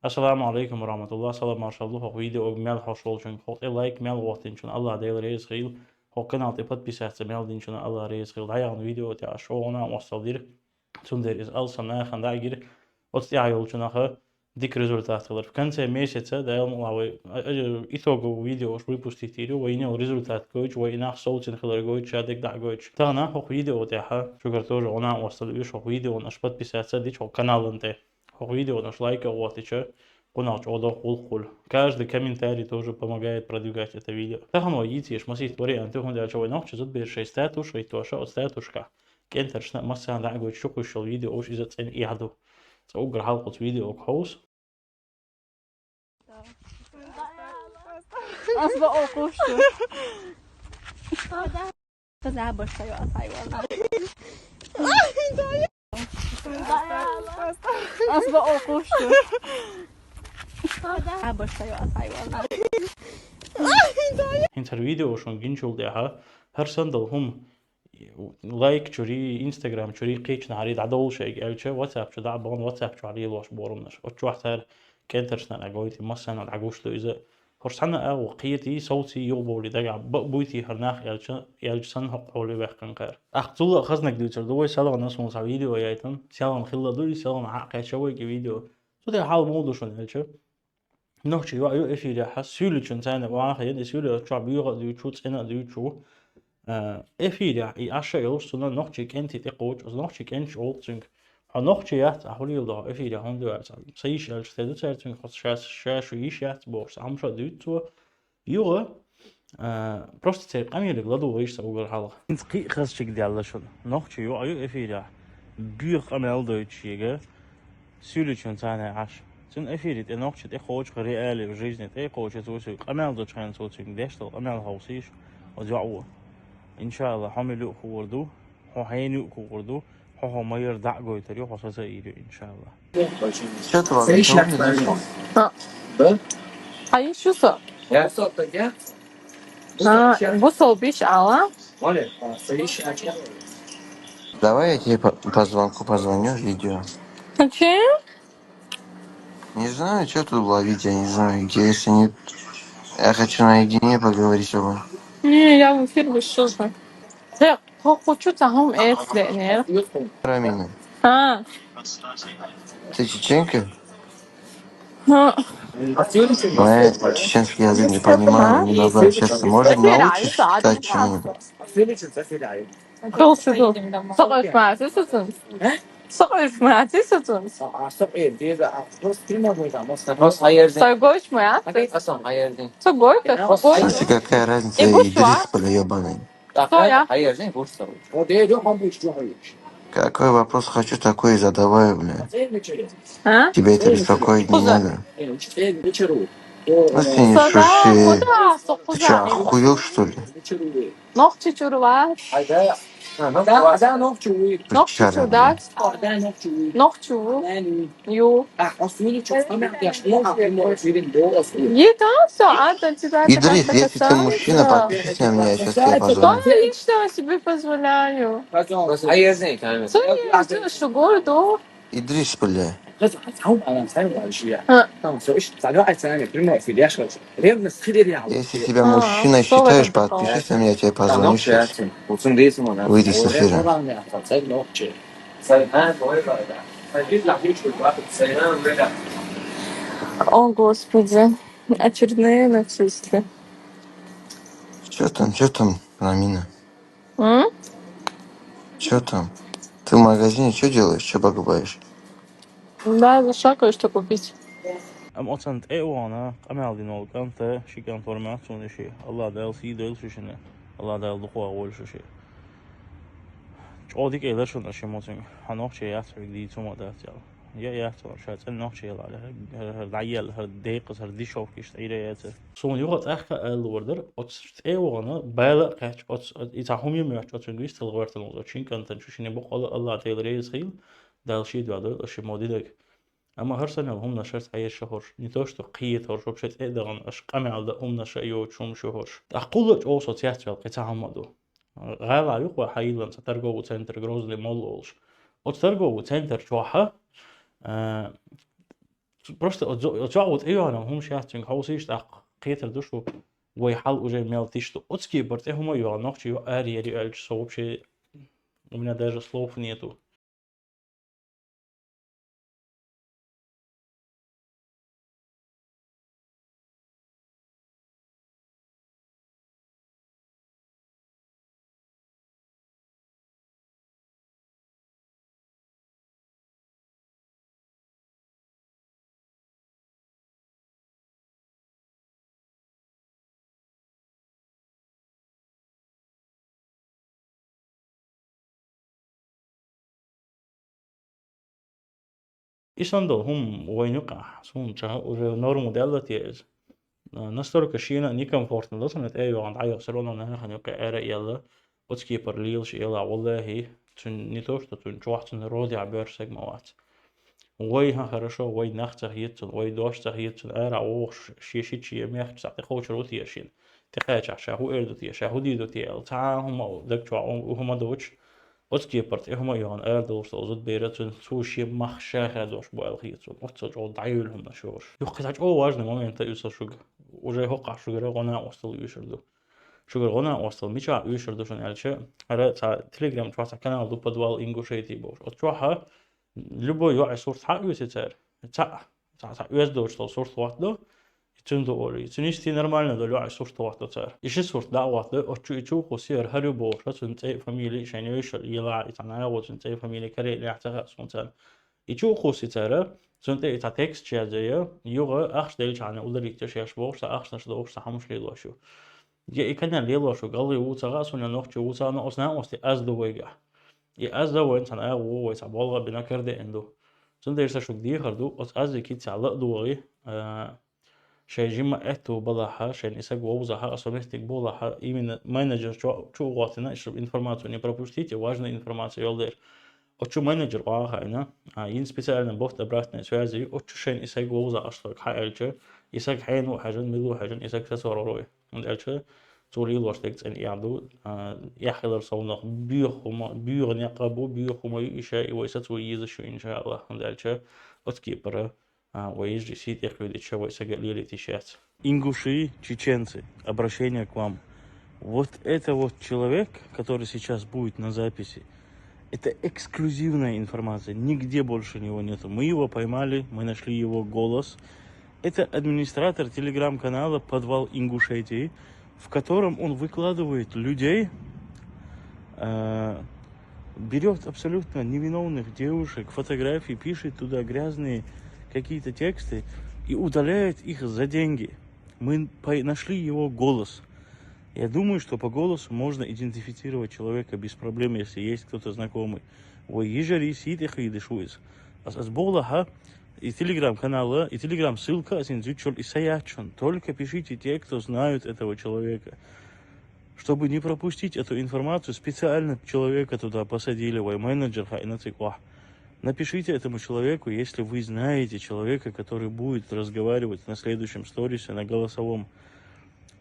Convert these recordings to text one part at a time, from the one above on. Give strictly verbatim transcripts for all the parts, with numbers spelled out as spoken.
Ассаламу алейкум ва рахматуллах. Салам маршалла хӀокху видео мел хьош волчунга, хӀокху тӀе лайк мел гӀоттинчунна Аллах Дела реза хила, хӀокху канал тӀе подписаться мел динчунна Аллах реза хила. ДӀаяхана видео тӀехь шо гӀо-накъосталла дира. Цундела иза алсам нахана дӀа а гира, оцу тӀехь йолчу наха дика результат хилар. В конце месяца, Дала мукъ лахь, вай, а, а, итоговый видео уьш выпустить йийр ю, вай йинал результат гойтуш, вай и нах совцина хилар гойтуш, ша дерг дӀа а гойтуш. Тахана хӀокху видео тӀехь, шуьгара тоже гӀо-накъосталла оьшу хӀокху видеона аша подписаться дича хӀокху каналан тӀе. ХӀокху видеона аша лайк а гӀоттича, кхунах чӀогӀа доккха гӀуллакх хуьлу. Каждый комментарий тоже помогает продвигать это видео. Тахана вай йийцийша масийтта вариант ю, хӀунда аьлча вай нохчий зудбераш шайн статус хӀиттош оцу статушкахь кӀентаршна а массарна дӀа а гойтуш чукхуьйсуш йолу видео уьш иза цӀена эхь ду. Цкъа уггар хьалха оцу видеога хьовса. Ас бакъо кхуьуш ду. Аса бакъо кхуьуш ду. ХӀинца хӀара видео шуна гинчул тӀаьхьа хӀара санна долу хӀума лайк чуьра, Instagram чуьра кхечанхьара дӀадовла шайга аьлча, WhatsApp чу дӀа а бахана, WhatsApp чохь лелош бу хӀуманаш. Оцу чохь цара кӀентаршна а гойту, массарна а дӀагуш ду иза. ХӀорш цхьаьна а агӀо кхетий, совций, юхабовлий дагахь бакъ буйтий хӀара нах аьлча, аьлча санна хӀокху хьоле ваьккхина кхара. ТӀаккха цул а хазнаг дуьйцур ду вай, селхана ас хьуна видео яйтина, селхана хилла ду и, селхана хьа а кхеча вайга видео. Цу тӀехь хьал муха ду шуна аьлча, нохчий йоӀ ю эфирехь, суьйличун царна ваха ян, и суьйле чохь боьха а дуьйцу, цӀена а дуьйцу. А, эфирехь и Ӏаш а йолуш, цунна нохчий кӀентий тӀекхочу, оцу нохчий кӀенташа олу цуьнга: «Хьо нохчи яц, ахь хӀун леладо хьо эфирехь, хӀунда ю аьлла?» Цхьа йиш аьлча, те ду цара цуьнга, хьо ша, ша шу йиш яц бохуш, цхьа хӀума ша дуьйцу цо. Юха, а, просто церан къамелиг ладугӀийша сан угар хьалха. ХӀинца кхин а хазчиг даьлла шуна. Нохчий йоӀ ю эфирехь. Боьха къамел дойтуш шега, суьйличун царна Ӏаш. Цуьнан эфире тӀе нохчи тӀекхочу, реале в жизни тӀекхочу цо соьга къамел дочу хенахь, цо цуьнга деш долу къамел хьовсийша оцу йоӀо. Иншалла, хьо мила юкъахугур ду, хьо хьенан юкъахугур ду, хьо хьо майар дӀа а гойтур ю, хьо со ца ийр ю, иншалла. Что ты вообще? А. Хьан йиш ю со? А, бусалба йиш ала. Давай я тебе по, по звонку позвоню, видео. Зачем? Не знаю, что тут ловить, я не знаю, где, если нет. Я хочу наедине поговорить с тобой. Не, я в эфир вышла же. Хьо кху чу цхьа хӀума эца деънера. Рамина. А. Ты чеченка? А. Моя чеченский язык не понимаю, не могу общаться. Может, научишь читать что-нибудь? Дулсу ду. Со къуьйсу ма аци сацунс. Со къуьйсу ма аци сацунс. Со гойш ма аци. Со гойта. Слушай, какая разница, Идрис, бля, ёбаный. Кто я? Какой вопрос хочу, такой и задаваю, бля. А? Тебя это беспокоить не надо. Сада, куда? Ты чё, охуел, что ли? Нохчи чур вац. Нохчи чур дац. Нохчи ву. Ю. Иди, всё, а, до тебя. Идрис, если ты мужчина, подпишись на меня, я сейчас тебе позвоню. Что я себе позволяю? Что я, что гордо? Идрис, бля. Если тебя мужчиной считаешь, подпишись на меня, я тебе позвоню сейчас. Выйди с эфира. О, Господи. Очередные нацисты. Что там, что там, Рамина? М? Что там? Ты в магазине что делаешь? Что покупаешь? Да, зашла кое-что купить. Амма оцунна тӀе а вахана, къамел дина волу кӀанта, ши кӀант вара моьтту суна и ши. Аллах Дала сий дойла шу шина. Аллах Дала дукха вахавойла шу ши. ЧӀогӀа дика элира шуна ши моцуьнга. Хьан нохчи яц хьоьга дийца хӀума дац аьлла. Я яц вара, ша цӀена нохчи елахь, хӀара, хӀара дӀаелла, хӀара декъаза, хӀара дешёвка иштта Ӏийра яцара. Суна юха тӀаккха а аьлла вара дара, оцу тӀе а вахана, бала а кхаьчча, оцу, и цхьа хӀума ю моьтту оцуьнга вистхила гӀоьртина волу шин кӀантана чу шина боккъала Аллах Дела реза хила, Дала шен дуьхьа дойла аша ши мо динарг. Амма хӀара санна йолу хӀуманаш хӀара цхьаерш ю хӀорш. Не то, что кхета хӀорш, вообще тӀе а дахана, аша къамел дан хӀуманаш а йоцуш хӀуманаш ю хӀорш. ТӀаккха кхул а чӀогӀа со цецваьлла кхин цхьа хӀума а ду. ГӀала юкъахь хьайиллина цхьа торговый центр Грозный молл олуш. Оцу торговый центр чохь, а, Просто оцо-, оцо вот айонам хӀумаш яц цуьнга хьовсийша, тӀаккха кхетар ду шу, вай хьал уже мел тишту. Оцу кепара тӀе хӀума а йоагӀа, нохчий йоӀ араяр ю аьлча, со вообще, у меня даже слов нету. И санна долу хӀума вайна юкъахь, суна чӀогӀа уже норма даьлла те иза. А, настолько шена а некомфортно ду суна, тӀе а йоьгӀна, дӀайоьгӀна, всё равно нахана юкъе ара а елла, оцу кепара лелаш а елахь, валлахӀи, цуьнан не то, что цуьнан чохь, цуьнан родехь боьрша стаг ма вац. Вай хьан хорошо, вай нах ца хета цунна, вай дош ца хета цунна, арахь вогӀуш, шен шича, шен мехкашца тӀекхочур ву те шена. ТӀекхаьчча, ша хӀун эр ду те, ша хӀун дийр ду те аьлла, цхьа а хӀума даг чохь у-, у хӀума доцуш, оцу кепара тӀе хӀума а йоьгӀна, арадолуш долу зудбер а цуьнан, цо шен мах ша хадош бу аьлла хета суна. Оццул чӀогӀа дӀайолу хӀуманаш йолуш. Юха кхин цхьа чӀогӀа важный момент а ю сан шуьга. Уже хӀокхахь шуьгара гӀо-накъосталла оьшур ду. Шуьгара гӀо-накъосталла мичахь оьшур ду шуна аьлча, хӀара цхьа Telegram чохь цхьа канал ду, «Подвал Ингушетии» бохуш. Оцу чохь любой йоӀе сурт хьаоьцу цара. Цхьаъ, цхьа, цхьа оьзда доцуш долу сурт хӀоттадо, и цуьнан ду олий. Цуьнан йисте нормально долу йоӀе сурт хӀоттадо цара. И ши сурт дӀа а хӀоттадо, оцу чу и чу кхуссий, хӀара хӀара ю бохуш, цуьнан цӀе а, фамили а шайна йойуш елахь, и цхьа нагахь ву цуьнан цӀе а, фамили а, каре а, нехь ца хаьа суна царна. И чу а кхуссий цара, цунна тӀе и цхьа текст чу язъяй, юха ахча делчахьана ударить йо шаьш бохуш, цхьа ахчанаш дохуш, цхьа хӀумаш лелош ю. Я и канал лелош ю, галгӀи ву ца хаьа суна, я нохчи ву ца хаьа, но оцу накъостий аз ду вайгахь. И аз а вайна цхьана агӀо ву, вай цхьа болх а бина, кара деана ду. Цундела сан шуьга дехар ду, оцу аз и кица ла а догӀий, а, шайн жимма аьтту балахьа, шайна и саг вовзахьа, а со меттиг болахьа, именно менеджер чу, чу а гӀоттина, и шуьга информацию не пропустить, и важная информация йолу дела. Оцу чу менеджер охьа а хаийна, а, йина специально бохт обратной связи, оцу чу шайна и саг вовза аш саг хьа аьлча, и саг хьенан ву хьаьжна, мила ву хьаьжна, и саг сацор ву вай. ХӀунда аьлча цо лелош дерг цӀена эхь ду, а, эхь хилар совнах боьха хӀума, боьха некъ а бу, боьха хӀума ю и ша, и вай сацо езаш ю, иншааллах. ХӀунда аьлча оцу кепара А, вай йижарий сий тӀе кхуьйдича, вай сага лелийта йиш яц. Ингуши, чеченцы, обращение к вам. Вот это вот человек, который сейчас будет на записи, это эксклюзивная информация, нигде больше него нету. Мы его поймали, мы нашли его голос. Это администратор телеграм-канала «Подвал Ингушетии», в котором он выкладывает людей, э, берёт абсолютно невиновных девушек, фотографии, пишет туда грязные какие-то тексты и удаляет их за деньги. Мы по-, нашли его голос. Я думаю, что по голосу можно идентифицировать человека без проблем, если есть кто-то знакомый. Вай йижарий сий тӀе кхуьйдуш ву иза. Ас, ас боху лаха, и телеграм-канала, и телеграм-ссылка ас хӀинца зуьйчул и са яц шуна. Только пишите те, кто знают этого человека. Чтобы не пропустить эту информацию, специально человека туда посадили, вай менеджер хаийна цига охьа. Напишите этому человеку, если вы знаете человека, который будет разговаривать на следующем сторисе, на голосовом.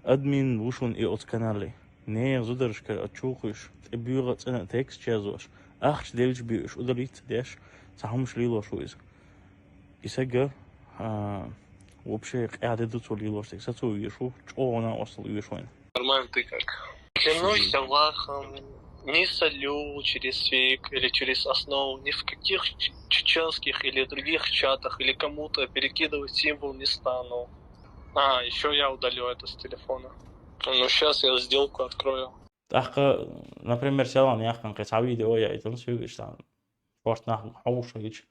Админ ву шуна и оцу канале. Нехан зударшка а чу кхуьйсуш, тӀе боьха а цӀена а текст чу язъеш, ахча делча бен уьш удалить ца деш, цхьа хӀумаш лелош ву иза. И сага, а, вообще къаьхьа де ду цо лелош дерг, сацо везаш ву, чӀогӀа накъосталла везаш вайна. Нормально ты как? Клянусь Аллахом, не солю через фейк или через основу, ни в каких ч-, чеченских или других чатах, или кому-то перекидывать символ не стану. А, ещё я удалю это с телефона. Ну, щас я сделку открою. ТӀаккха, например, селхана яьккхина кхин цхьа видео яийтина соьга иштта, спорт нах хьовшийча.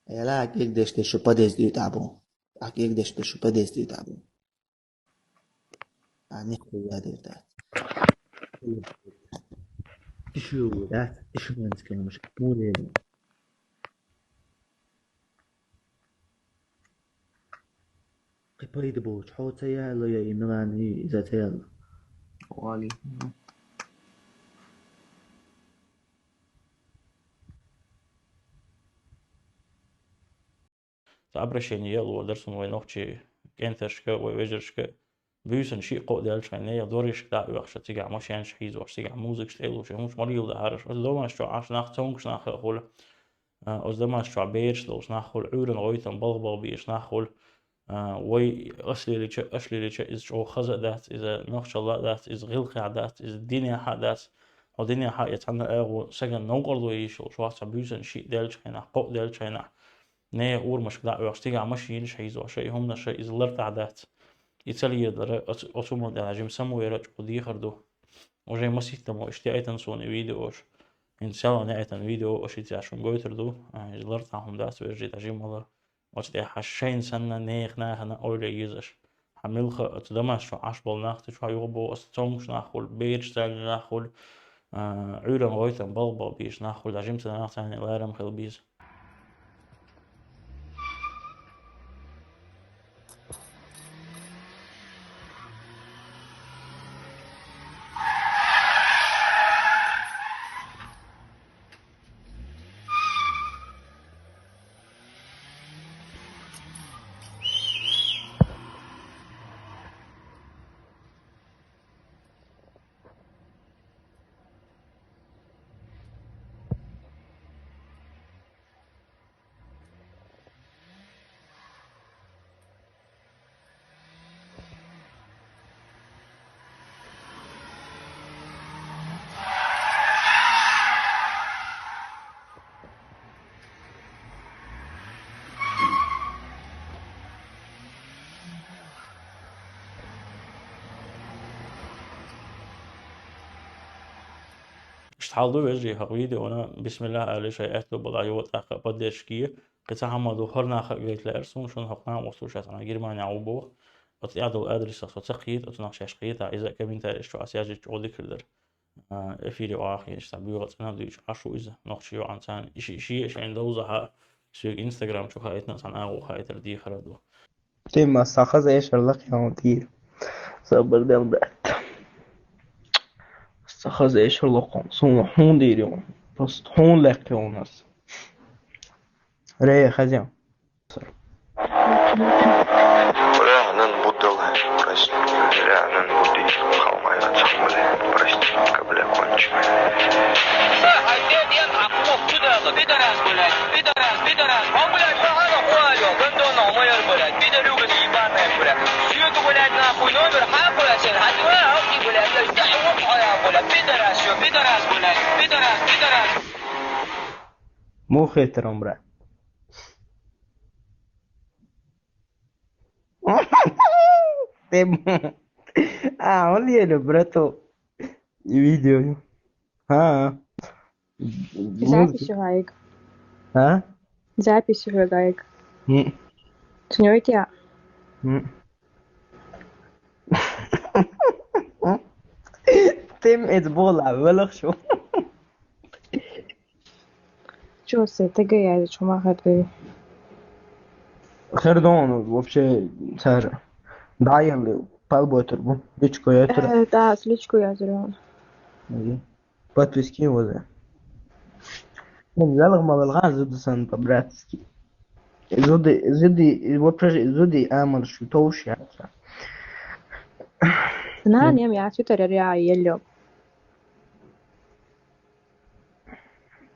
Яла кӀегдеш дерш шу подъезд юьтӀа бу. А кӀегдеш дерш шу подъезд юьтӀа бу. А, нихуя дер дац. Тишу дац, тишу менская муж. Муле. Кхин пайда боцуш, хьо ца яьлла я и Милана, и иза ца яьлла? Вали. Цхьа обращение яла лур дара суна вай нохчий кӀенташка, вай вежаршка. Буьйсанна шиъ-кхоъ даьлча хьайн нехан доришка дӀа а оьхуш, цигахь машенаш хьийзош, цигахь музыкаш тӀе а луш, хӀумаш ма леладахьара, оцу домаш чохь Ӏаш нах цомгуш нах а хуьлу. а, оцу Дамаск чохь бераш долуш нах хуьлу, Ӏуьйранна гӀойтам балха-балха беш нах хуьлу, а, вай аш лелича, аш лелича иза чӀогӀа хаза а дац, иза нохчалла а дац, иза гӀиллакхехь дац, иза динехь а дац. Хьо динехь а я цхьанна агӀо сагана новкъарло йийш йолуш вац, цхьа буьйсанна шиъ даьллачу хенахь, кхоъ даьллачу хенахь, нехан урамашка дӀа а оьхуш, цигахь машинаш а хьийзош, и хӀуманаш а, иза лартӀахь дац. И ца леладара, оцу, оцу хӀуманна тӀехь жима самавер а чӀогӀа дехар ду. Уже масийттамо иштта яийтина суна и видеош. ХӀинца селхана яийтина видео аша иза шуна гойтур ду. А, иза лартӀахь хӀума дац, вежарий, тӀе жимма лар. Оцу тӀехь шайна санна нехан нахана ойла езаш. Хьан милха оцу Дамаск чохь Ӏаш болу нах, цу чохь юха боху аса цомгуш нах хуьлу, бераш царна нах хуьлу, а, Ӏуьйранна гӀойтам балха-балха беш нах хуьлу, дӀа жимма ца нах царна ларам хила беза. Иштта хьал ду, вежарий, хӀокху видеона, бисмиллахӀ алий, шайн аьтто балахь йо, тӀаккха поддержка е, кхин цхьа хӀума ду, хӀара наха а гайта лаьара суна, шуна хӀокху нана восту шаьш хьан Германия ву боху. Оцу тӀехь долу адресах со ца кхета, оцу нах шаьш кхетахь, иза а комментарийш чу аса яжича чӀогӀа дика хир дара. А, эфире охьахиъна, иштта буьйгӀа цӀена дуьйцу, Ӏаш ву иза, нохчий йоӀана царна. И ши-, шен а шайна довзахь а, соьга Instagram чу хаийтина а цхьана агӀо хаийтар дехар а ду. Тема, сан хаза эшар лакхе хьуна дийр. Сабар дел, брат. Сан хаза эшар лакхе хьуна. Суна хьуна дийр ю. Просто хьуна лакхе хьуна ас. Ре, хаза. Бля, нан буддал, прости. Бля, нан будди, халмай, ацамуле, прости, бля, конченый. Пидорас, пидорас, пидорас, он, блядь, похоже, хуалё, гандон, умоёр, блядь, пидорюга ты ебаная, блядь. Всё это, блядь, нахуй, номер, ха, блядь, всё, ха, ты, а, ты, блядь, блядь, да, вот, а, блядь, пидорас, всё, пидорас, блядь, пидорас, пидорас. Муха хетаран, бра. Тем. А, он еле, брату. Видео. А. Запись гайг. А? Запись гайг. М. Цнёйте. М. Тем эц бола, велах шо. Чо се, тӀе гаяьлла чу ма хадгай? Хердон, вообще, цара. Да, я палботер бу, личко я тра. Э, да, с личку я зря. Подписки воза. Мен велах ма велха, зуды сан по-братски. Зуды, зуды, вообще, зуды амал шу тоуш я. На, не, я тютер я еллё.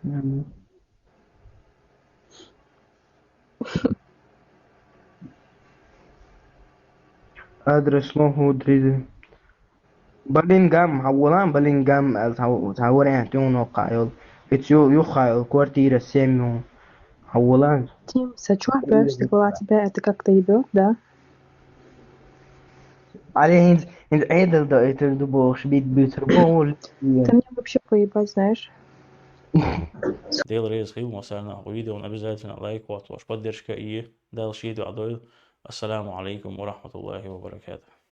Мгм. Адрес лоху дризи. Балингам, хьан волан Балингам, аз хьан, хьан вариант юн нокха йол. Ицю юха йол квартира семь ю. Хьан волан. Тим, сачуа просто была тебя это как-то ебёт, да? Аре, хӀинца, хӀинца Ӏедал даийтар ду бохуш, бит буьйцур бохуш. Да мне вообще поебать, знаешь. Дела реза хила, масална, видеоны обязательно лайк хӀоттош, поддержка е, Дала шен дуьхьа дойла. Ассаламу алейкум ва рахматуллахи ва баракатух.